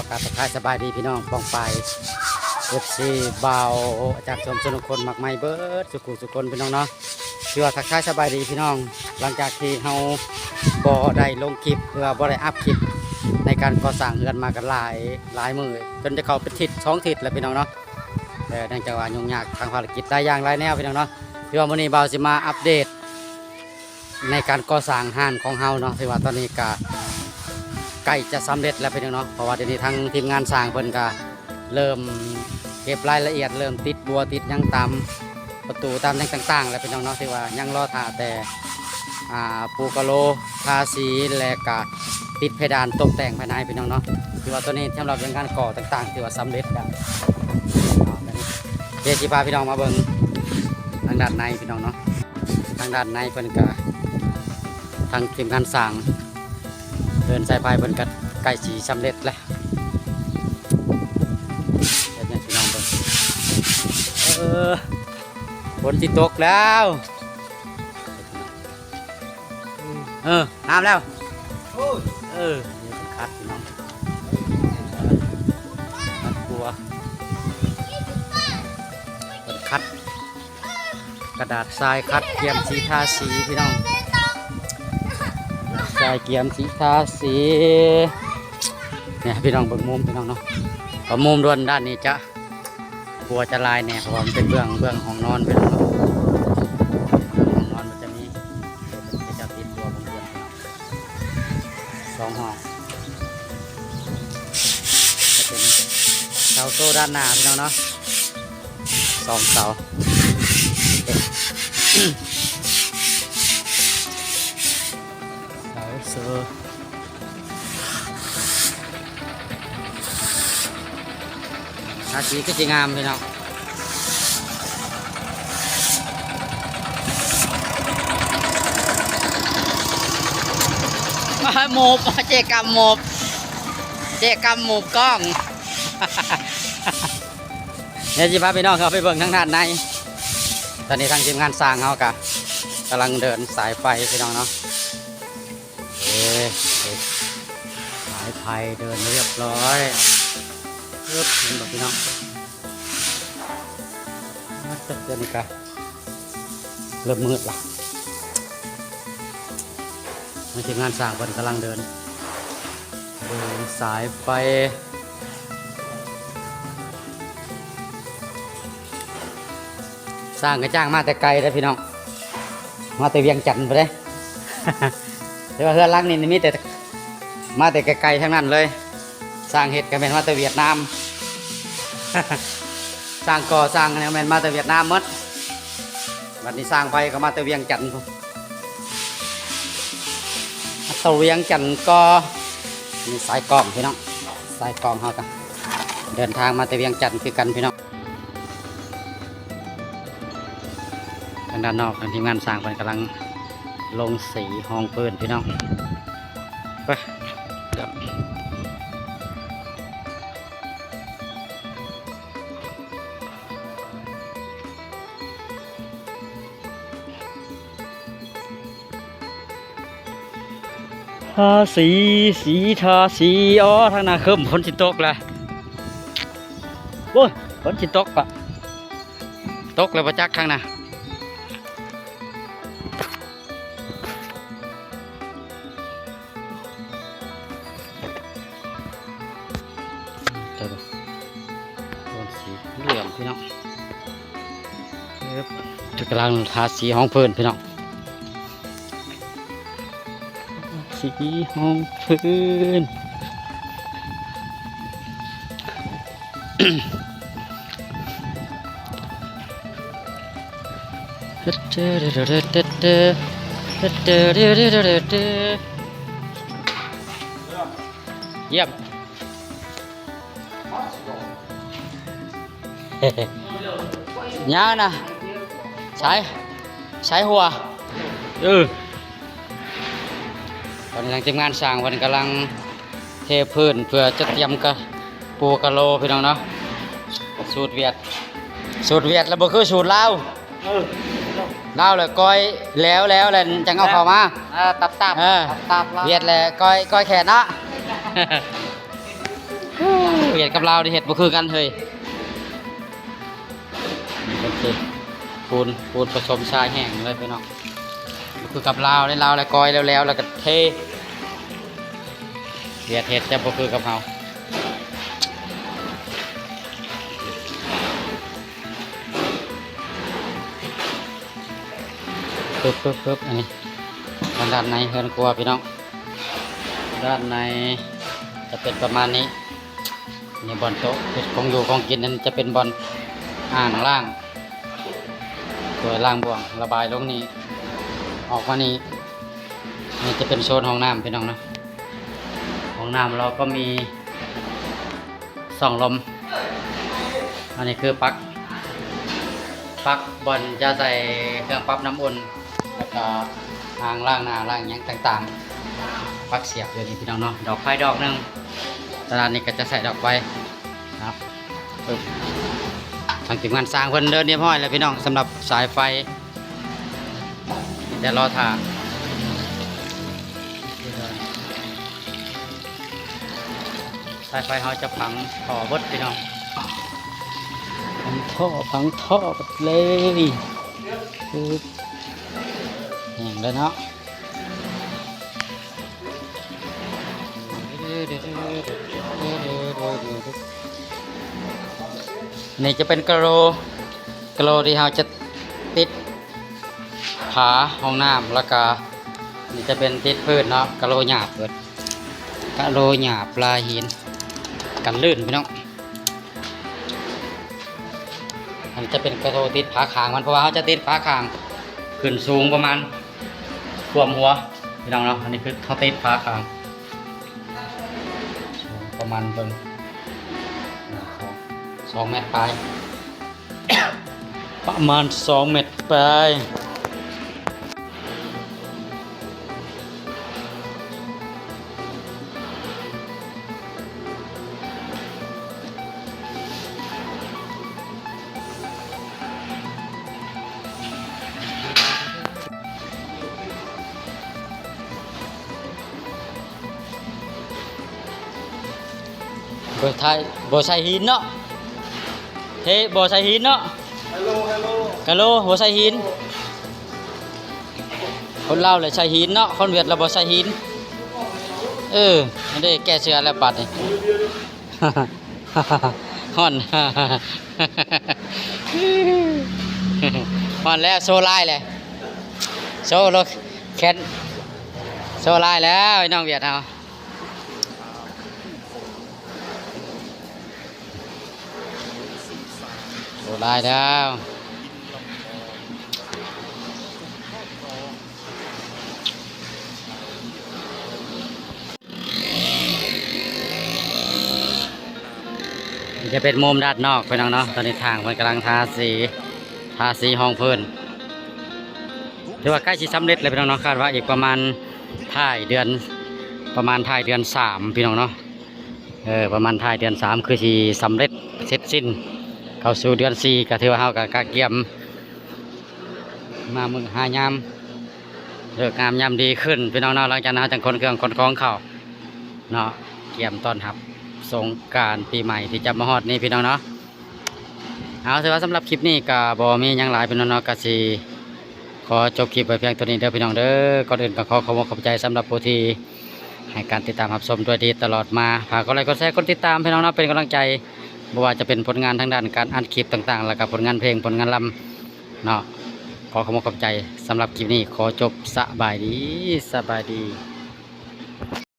ກາບທັກທາຍສະບາຍດີພີ່ນ້ອງປ້ອງປາຍ ເອັຟຊີ ບ່າວອາຈານສົມ ສຸນຄົນ ມັກໃໝ່ເບິດສູ່ຜູ້ສູ່ຄົນພີ່ນ້ອງເນາະ. ຖືວ່າທັກທາຍສະບາຍດີພີ່ນ້ອງ ຫຼັງຈາກທີ່ເຮົາບໍ່ໄດ້ລົງຄລິບ ຫຼືວ່າບໍ່ໄດ້ອັບຄລິບໃນການກໍ່ສ້າງເຮືອນມາກັນຫຼາຍ ຫຼາຍມື້ ຈົນຈະເຂົ້າເປັນທິດສອງທິດແລ້ວພີ່ນ້ອງເນາະ. ແຕ່ເນື່ອງຈາກວ່າຫຍຸ້ງຍາກທາງພາລະກິດຫຼາຍຢ່າງຫຼາຍແນວພີ່ນ້ອງເນາະ. ຖືວ່າມື້ນີ້ບ່າວຊິມາອັບເດດ ໃນການກໍ່ສ້າງຮ້ານຂອງເຮົາເນາະ ຖືວ່າຕອນນີ້ກະໃກ້ຈະສຳເລັດແລ້ວພີ່ນ້ອງເນາະ ເພາະວ່າດຽວນີ້ທາງທີມງານຊ່າງເພິ່ນກະເລີ່ມເກັບລາຍລະອຽດ ເລີ່ມຕິດບົວຕິດຫຍັງຕາມປະຕູ ຕາມຫຍັງຕ່າງໆ ແລ້ວພີ່ນ້ອງເນາະ. ຖືວ່າຍັງລໍຖ້າແຕ່ ອ່າ ປູກະໂລ ທາສີ ແລະກະຕິດເພດານຕົກແຕ່ງພາຍໃນພີ່ນ້ອງເນາະ. ຖືວ່າຕອນນີ້ສຳລັບເລື່ອງການກໍ່ຕ່າງໆ ຖືວ່າສຳເລັດແລ້ວ. ດຽວຊິພາພີ່ນ້ອງມາເບິ່ງທາງດ້ານໃນພີ່ນ້ອງເນາະ. ທາງດ້ານໃນເພິ່ນກະ ທາງທີມງານຊ່າງເດີ່ນສາຍໄຟເພິ່ນກະໃກ້ຊິສຳເລັດແລ້ວ. ເຮັດໃຫ້ພີ່ນ້ອງເບິ່ງ ເອີ ຝົນຊິຕົກແລ້ວ. ເອີ ງາມແລ້ວ. ໂອ້ຍ ເອີ ນີ້ເພິ່ນຂັດພີ່ນ້ອງ ຂັດບົວ ເພິ່ນຂັດກະດາດຊາຍ ຂັດກຽມສີທາສີພີ່ນ້ອງ ກະດາດຊາຍກຽມສີທາສີ. ນີ້ພີ່ນ້ອງເບິ່ງມຸມພີ່ນ້ອງເນາະ ວ່າມຸມດ້ານນີ້ຈະ ບົວຈະຫຼາຍແດ່ ເພາະວ່າມັນເປັນເບື້ອງ ເບື້ອງຫ້ອງນອນເພິ່ນເນາະ. ເບື້ອງຫ້ອງນອນມັນຈະມີ ເຂົາເຈົ້າຕິດບົວເບື້ອງ ສອງຫ້ອງ ຈະເປັນເສົາໂສ້ດ້ານໜ້າພີ່ນ້ອງເນາະ ສອງເສົາ ເສົາໂສ້. ທາສີຄືຊິງາມພີ່ນ້ອງ. ໂມບ ເຈກຳໂມບ ເຈກຳໂມບກ້ອງ. ດຽວຊິພາພີ່ນ້ອງເຂົ້າໄປເບິ່ງທາງດ້ານໃນ. ຕອນນີ້ທາງທີມງານຊ່າງເຮົາກະກຳລັງເດີ່ນສາຍໄຟພີ່ນ້ອງເນາະ. ເອີ ສາຍໄຟເດີ່ນຮຽບຮ້ອຍ. ເອີ ເຫັນບໍ່ພີ່ນ້ອງ? ດຽວນີ້ກະເລີ່ມມືດລະ. ທາງທີມງານຊ່າງເພິ່ນກຳລັງເດີ່ນ ເດີ່ນສາຍໄຟ. ຊ່າງກະຈ້າງມາແຕ່ໄກເດ້ພີ່ນ້ອງ ມາແຕ່ວຽງຈັນພຸ້ນເດ້. ແຕ່ວ່າເຮືອນຫຼັງນີ້ມີແຕ່ ມາແຕ່ໄກໆ ທັງນັ້ນເລີຍ. ຊ່າງເຮັດກະແມ່ນມາແຕ່ຫວຽດນາມ ຊ່າງກໍ່ສ້າງກະແມ່ນມາແຕ່ຫວຽດນາມໝົດ. ບັດນີ້ຊ່າງໄຟກະມາແຕ່ວຽງຈັນພຸ້ນ ມາແຕ່ວຽງຈັນກໍ ນີ້ສາຍກ້ອງພີ່ນ້ອງ ສາຍກ້ອງເຮົາກະເດີນທາງມາແຕ່ວຽງຈັນຄືກັນພີ່ນ້ອງ. ທາງດ້ານນອກ ທາງທີມງານຊ່າງເພິ່ນກຳລັງລົງສີຮອງພື້ນພີ່ນ້ອງ. ໄປ ທາສີ ສີທາສີ. ອໍ ທາງໜ້າເຄິ່ມ ຝົນຊິຕົກລະ. ໂອ້ຍ ຝົນຊິຕົກປະ ຕົກແລ້ວບໍ່ຈັກທາງໜ້າ. ໂອ້ ສີເຫຼືອງພີ່ນ້ອງ. ເອີບ ກຳລັງທາສີຮອງພື້ນພີ່ນ້ອງ ສີຮອງພື້ນ. ຢ້ຽມ. ຍາວນະ ສາຍ ສາຍຫົວ. ເອີ ຕອນນີ້ທາງທີມງານຊ່າງເພິ່ນກຳລັງເທພື້ນ ເພື່ອຈະຕຽມກະ ປູກະໂລພີ່ນ້ອງເນາະ. ສູດຫວຽດ ສູດຫວຽດລະບໍ່ຄືສູດລາວ. ເອີ ລາວລະກ້ອຍແລ້ວໆ ລະຈັ່ງເອົາເຂົ້າມາ. ເອີ ຕັບໆ ເອີ ຕັບໆ ຫວຽດລະກ້ອຍ ກ້ອຍແຂນເນາະ. ວຽດກັບລາວນີ້ເຮັດບໍ່ຄືກັນເຮີ້ຍ. ໂອເຄ ປູນ ປູນປະສົມຊາຍແຫ້ງເລີຍພີ່ນ້ອງ. ບໍ່ຄືກັບລາວເດ້ ລາວແລ້ວກ້ອຍແລ້ວໆ ແລ້ວກໍເທ. ວຽດເຮັດຈະບໍ່ຄືກັບເຮົາ. ປຶບໆໆ ອັນນີ້ທາງດ້ານໃນເຮືອນຄົວພີ່ນ້ອງ. ດ້ານໃນຈະເປັນປະມານນີ້. ນີ້ບ່ອນໂຕະເຮັດຂອງຢູ່ຂອງກິນ. ນັ້ນຈະເປັນບ່ອນອ່າງລ້າງ ຖ້ວຍລ້າງບ່ວງ ລະບາຍລົງນີ້ ອອກມານີ້. ນີ້ຈະເປັນໂຊນຫ້ອງນ້ຳພີ່ນ້ອງເນາະ. ຫ້ອງນ້ຳເຮົາກໍມີຊ່ອງລົມ. ອັນນີ້ຄືປັກ ປັກບ່ອນຈະໃສ່ເຄື່ອງປັບນ້ຳອຸ່ນ ແລ້ວກໍອ່າງລ້າງໜ້າລ້າງຫຍັງຕ່າງໆ. ປັກສຽບຢູ່ນີ້ພີ່ນ້ອງເນາະ. ດອກໄຟດອກໜຶ່ງ ຕະຫຼາດນີ້ກໍຈະໃສ່ດອກໄຟເນາະ. ປຶບ ທາງທີມງານຊ່າງເພິ່ນເດີນຮຽບຮ້ອຍແລ້ວພີ່ນ້ອງ ສຳລັບສາຍໄຟ. ແຕ່ລໍຖ້າ ສາຍໄຟເຮົາຈະຝັງທໍ່ເບິດພີ່ນ້ອງ. ຝັງທໍ່ ຝັງທໍ່ເບິດເລີຍ. ປຶບ ແຫ້ງແລ້ວເນາະ. ນີ້ຈະເປັນກະໂຫຼ ກະໂຫຼທີ່ເຮົາຈະຕິດ ຝາຫ້ອງນ້ຳ ແລ້ວກະນີ້ຈະເປັນຕິດພື້ນເນາະ. ກະໂຫຼຫຍາບເບິດ ກະໂຫຼຫຍາບລາຫີນ ກັນລື່ນພີ່ນ້ອງ. ອັນນີ້ຈະເປັນກະໂຫຼຕິດຝາຂ້າງມັນ ເພາະວ່າເຮົາຈະຕິດຝາຂ້າງຂຶ້ນສູງປະມານຖ້ວມຫົວພີ່ນ້ອງເນາະ. ອັນນີ້ຄືເຮົາຕິດຝາຂ້າງສູງປະມານ ເບິ່ງ ສອງ ສອງແມັດປາຍ. ປະມານສອງແມັດປາຍ. ບໍ່ໃສ່ ບໍ່ໃສ່ຫີນເນາະ. ເທ ບໍ່ໃສ່ຫີນເນາະ. ກະໂຫຼ ບໍ່ໃສ່ຫີນ. ຄົນລາວແຫຼະໃສ່ຫີນເນາະ ຄົນຫວຽດລະບໍ່ໃສ່ຫີນ. ເອີ ອັນນີ້ແກ້ເສື້ອແລ້ວບາດນີ້. ຮ້ອນ ຮ້ອນແລ້ວ ໂຊລາຍແຫຼະ ໂຊໂລແຄນ ໂຊລາຍແລ້ວ ໄອ້ນ້ອງຫວຽດເຮົາ. ໂອ້ ຫຼາຍແລ້ວ. ນີ້ຈະເປັນມຸມດ້ານນອກ ພີ່ນ້ອງເນາະ. ຕອນນີ້ຊ່າງເພິ່ນກຳລັງທາສີ ທາສີຮອງພື້ນ ຖືວ່າໃກ້ຊິສຳເລັດແລ້ວ ພີ່ນ້ອງເນາະ. ຄາດວ່າອີກປະມານທ້າຍເດືອນ ປະມານທ້າຍເດືອນສາມ ພີ່ນ້ອງເນາະ. ເອີ ປະມານທ້າຍເດືອນສາມ ຄືຊິສຳເລັດເສັດສິ້ນ ເຂົ້າສູ່ເດືອນສີ່ ກໍຖືວ່າເຮົາກໍກະກຽມມາມື້ຫາຍາມ ເລີກງາມຍາມດີຂຶ້ນ ພີ່ນ້ອງເນາະ. ຫຼັງຈາກນັ້ນເຮົາຈັ່ງຂົນເຄື່ອງຂົນຂອງເຂົ້າເນາະ ກຽມຕ້ອນຮັບສົງການປີໃໝ່ທີ່ຈະມາຮອດນີ້ ພີ່ນ້ອງເນາະ. ເອົາ ຖືວ່າສຳລັບຄລິບນີ້ກໍບໍ່ມີຫຍັງຫຼາຍ ພີ່ນ້ອງເນາະ ກໍຊິຂໍຈົບຄລິບໄວ້ພຽງເທົ່ານີ້ເດີ ພີ່ນ້ອງເດີ. ກ່ອນອື່ນກໍຂໍຂອບອົກຂອບໃຈສຳລັບຜູ້ທີ່ ໃຫ້ການຕິດຕາມຮັບຊົມດ້ວຍດີຕະຫຼອດມາ. ຝາກກົດໄລ ກົດແຊ ກົດຕິດຕາມ ພີ່ນ້ອງເນາະ ເປັນກຳລັງໃຈ ບໍ່ວ່າຈະເປັນຜົນງານທາງດ້ານການອັດຄລິບຕ່າງໆ ແລ້ວກໍຜົນງານເພງ ຜົນງານລຳເນາະ. ຂໍຂອບອົກຂອບໃຈ. ສຳລັບຄລິບນີ້ຂໍຈົບ. ສະບາຍດີ ສະບາຍດີ.